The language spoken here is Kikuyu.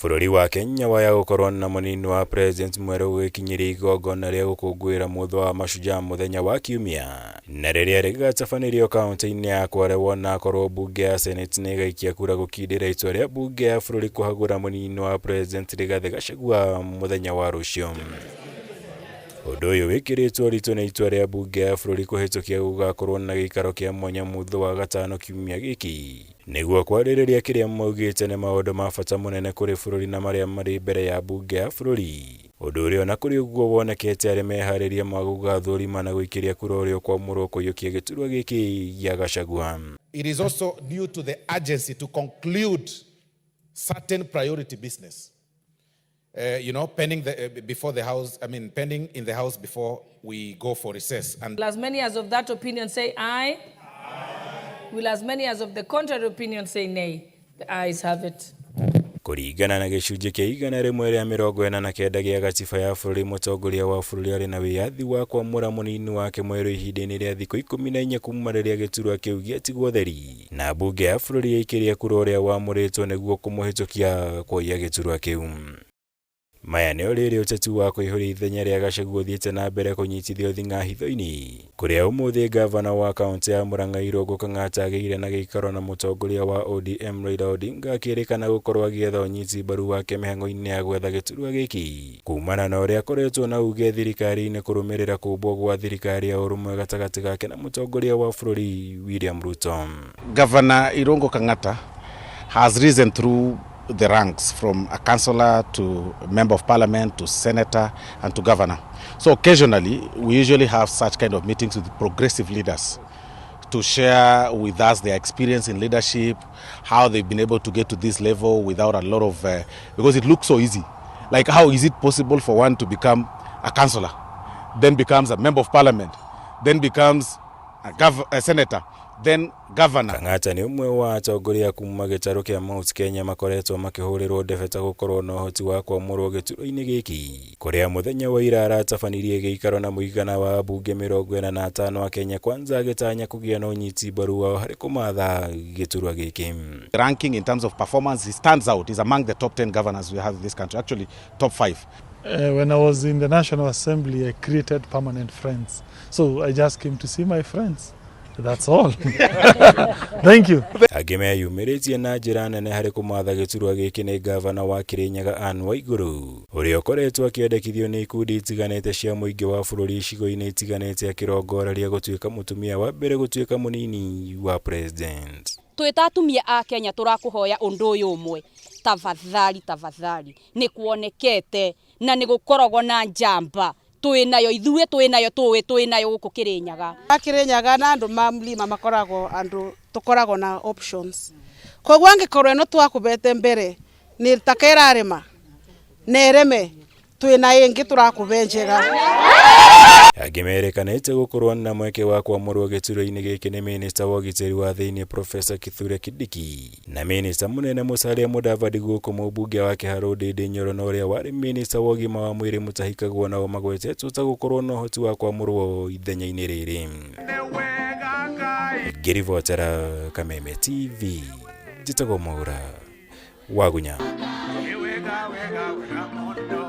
Bũrũri wa Kenya waya gũkorwo na mũnini wa president mwerũ gũgĩkinyĩria igongona rĩa gũkũngũĩra mũthwa wa mashujaa mũthenya wa kiumia na rĩrĩa rĩgatabanĩrio kaunti-inĩ ya Kwale wona akorwo mbunge ya Senate nĩ ĩgaikia kura gũkindĩra itua rĩa mbunge ya bũrũri kũhagũra mũnini wa president Rigathĩ Gachagua mũthenya wa rũciũ. Ũndũ ũyũ wĩkĩrĩtwo ũritũ nĩ itua rĩa mbunge ya bũrũri kũhĩtũkia gũgakorwo na gĩikaro kĩa mwanya mũthũ wa gatano kiumia gĩkĩ nĩguo kwarĩrĩria kĩrĩa maugĩte nĩ maũndũ ma bata mũnene kũrĩ bũrũri na marĩa marĩ mbere ya mbunge ya bũrũri. Ũndũ ũrĩa ona kũrĩ ũguo wonekete arĩ meharĩria ma gũgathũrima na gũikĩria kura ũrĩa ũkwamũrwo kũiyũkia gĩturwa gĩkĩ gĩa Gachagua. It is also due to the urgency to conclude certain priority business. Pending the, before the House, I mean, pending in the House before we go for recess. And Will as many as of that opinion say aye? Aye. Will as many as of the contrary opinion say nay? The ayes have it. Kũringana na gĩcunjĩ kĩa 149 gĩa gatiba ya bũrũri, mũtongoria wa bũrũri arĩ na wĩyathi wa kwamũra mũnini wake mwerũ ihinda-inĩ rĩa thikũ 14 kuma rĩrĩa gĩturwa kĩu gĩatigwo theri na mbunge ya bũrũri yaikĩria kura ũrĩa wamũrĩtwo nĩguo kũmũhĩtũkia kũiya gĩturwa kĩu. Maya nĩ rĩrĩ ũteti wa kũihũria ithenya rĩa Gachagua ũthiĩte na mbere kũnyitithio thing'a hitho-inĩ kũrĩa ũmũthĩ gavana wa kaunti ya Murang'a Irũngũ Kang'ata agĩire na gĩikaro na mũtongoria wa ODM Raila Odinga akĩrĩkana gũkorwo agĩetha ũnyiti mbaru wake mĩhang'o-inĩ ya gwetha gĩturwa gĩkĩ kumana na ũrĩa akoretwo na uge thirikari-inĩ kũrũmĩrĩra kũmbwo gwa thirikari ya ũrũmwe gatagatĩ gake na mũtongoria wa bũrũri William Ruto. Governor Irungu Kang'ata has risen through the ranks from a councillor to member of parliament to senator and to governor. So occasionally, we usually have such kind of meetings with progressive leaders to share with us their experience in leadership, how they've been able to get to this level without a lot of, because it looks so easy. Like, how is it possible for one to become a councillor, then becomes a member of parliament, then becomes a senator, then governor? Kang'ata nĩ ũmwe wa atongoria kuma gĩtarũ kĩa Mount Kenya makoretwo makĩhũrĩrwo ndebe ta gũkorwo na ũhoti wa kwamũrwo gĩturwa-inĩ gĩkĩ kũrĩa mũthenya wa ira aratabanirie gĩikaro na mũigana wa ambunge 45 a Kenya Kwanza agĩtanya kũgĩa na ũnyiti mbaru wao harĩ kũmatha gĩturwa gĩkĩ. Ranking in terms of performance, he stands out. He's among the top 10 governors we have in this country, actually top 5. When I was in the National Assembly, I created permanent friends. So I just came to see my friends. That's all. Thank you. Angĩ meyumĩrĩtie na njĩra nene harĩ kũmatha gĩturwa gĩkĩ nĩ gavana wa Kirinyaga Anne Waiguru ũrĩa ũkoretwo akĩendekithio nĩ ikundi itiganĩte cia mũingĩ wa bũrũri icigo-inĩ itiganĩte akĩrongoreria gũtuĩka mũtumia wa mbere gũtuĩka mũnini wa president. Twĩ ta atumia a Kenya tũrakũhoya ũndũ ũyũ ũmwe, tafadhali, tafadhali, nĩ kuonekete na nĩ gũkoragwo na njamba twĩ nayo ithuĩ, twĩ nayo, tũĩ twĩ nayo gũkũ Kĩrĩnyaga. Kirinyaga na andu ma mlima makoragwo andu tukoragwo na options, koguo angikorwo ino twakubete mbere ni taka irarima na ireme, twina ingi turakube njega. Angĩ merekanĩte gũkorwo na mweke wa kwamũrwo gĩturwa-inĩ gĩkĩ nĩ minista wa ũgitĩri wa thĩinĩ Profesa Kithure Kindiki na minista mũnene Musalia Mudavadi, gũkũ mũmbunge wa Kiharu Ndindi Nyoro na ũrĩa warĩ minista wa ũgima wa mwĩrĩ Mutahi Kagwe nao magwetetwo ta gũkorwo na ũhoti wa kwamũrwo ithenya-inĩ rĩrĩ. Ngĩribotera Kameme TV, njĩtagwo Mwaura Wagunya. Wega, wega, wega.